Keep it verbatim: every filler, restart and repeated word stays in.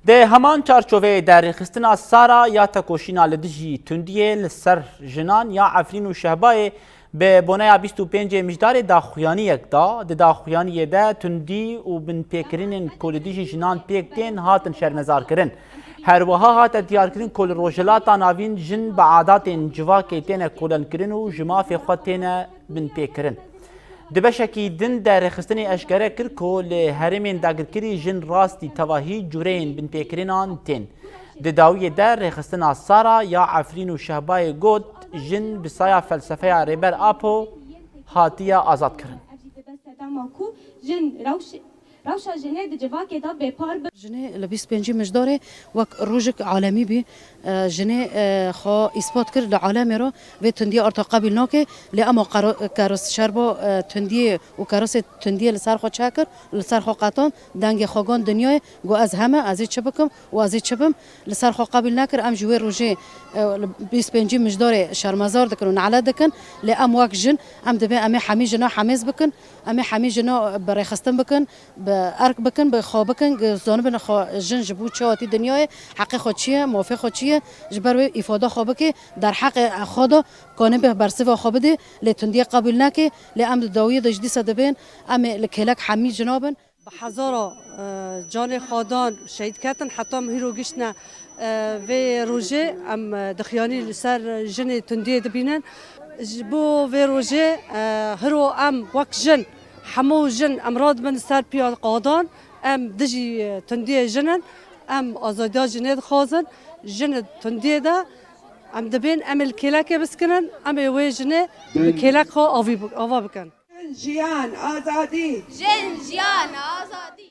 Di heman çarçoveyê de rêxistina Sara ya tekoşîna li dijî tundiyê li ser jinan ya Efrîn û Şehbayê bi boneya bîst û pêncê Mijdarê daxuyaniyek da. Di daxuyaniyê de tundî û binpêkirinên ku li dijî jinan pêk tên hatin şermezarkirin. Her wiha hate diyarkirin ku li Rojhilata Navîn jin bi adatên civakê têne kolenkirin û ji mafê xwe têne binpêkirin. Di beşekî din de rêxistinê eşkere kir ku li herêmên dagirkirî jin rastî tevahî cureyên binpêkirinan tên. Di dawiyê de rêxistina Sara ya Efrîn û Şehbayê got, jin bi saya felsefeya Rêber Apo hatiye azadkirin. Sedema ku jin rewş-, rewşa jinê di civakê de bêpar bi. Jinê li bîst pêncî Mijdarê wek rojek alemî bî. E, jinê, e, xwe îspat kir li alemê re vê tundiyê arta qebîl nake. Lê ema qero-, keros şerbo, e, tundiyê û kerosê tundiyê li ser xwe çekir, li ser xwe qetand, dengê xwe got dinyayê, got, "Ez heme, ez ê çi bikim û ez ê çi bim?" Li ser xwe qebîl nekir. Em ji wê rojê, e, li bîst pêncî Mijdarê şermezar dikin û nelet dikin. Lê em wek jin, em dibê em ê hemî jina hemêz bikin, em ê hemî jina bi rêxistin bikin, bi erk bikin, bi xwe bikin, zanibin xwe jin ji bo çi hatî dinyayê, heqê xwe çi ye, mafê xwe çi ye, ji ber wê îfada xwe bike, derheqê xwe de kanê bi bersiva xwe bide, lê tundiyê qebûl neke, lê em di dawiyê de ji dîsa dibên, em ê li kêlek hemî jina bin. Bi hezara, e, canê xwe dan şehîd ketin, heta em hîro giştine, e, vê rojê em, e, dixiyanî li ser jinê tundiyê dibînin. Ji bo vê rojê, e, hiro em wek jin, hemû jin em radibin ser piya qadan, em dijî, e, tundiyê jin in, em azadiya jinê dixwazin, jin di tundiyê de em dibên, em ê li kêlekê biskinin, em ê wê jinê bi kêlek xwe avî bi-, ava bikin. Jin, jiyan, azadî. Jin, jiyan, azadî.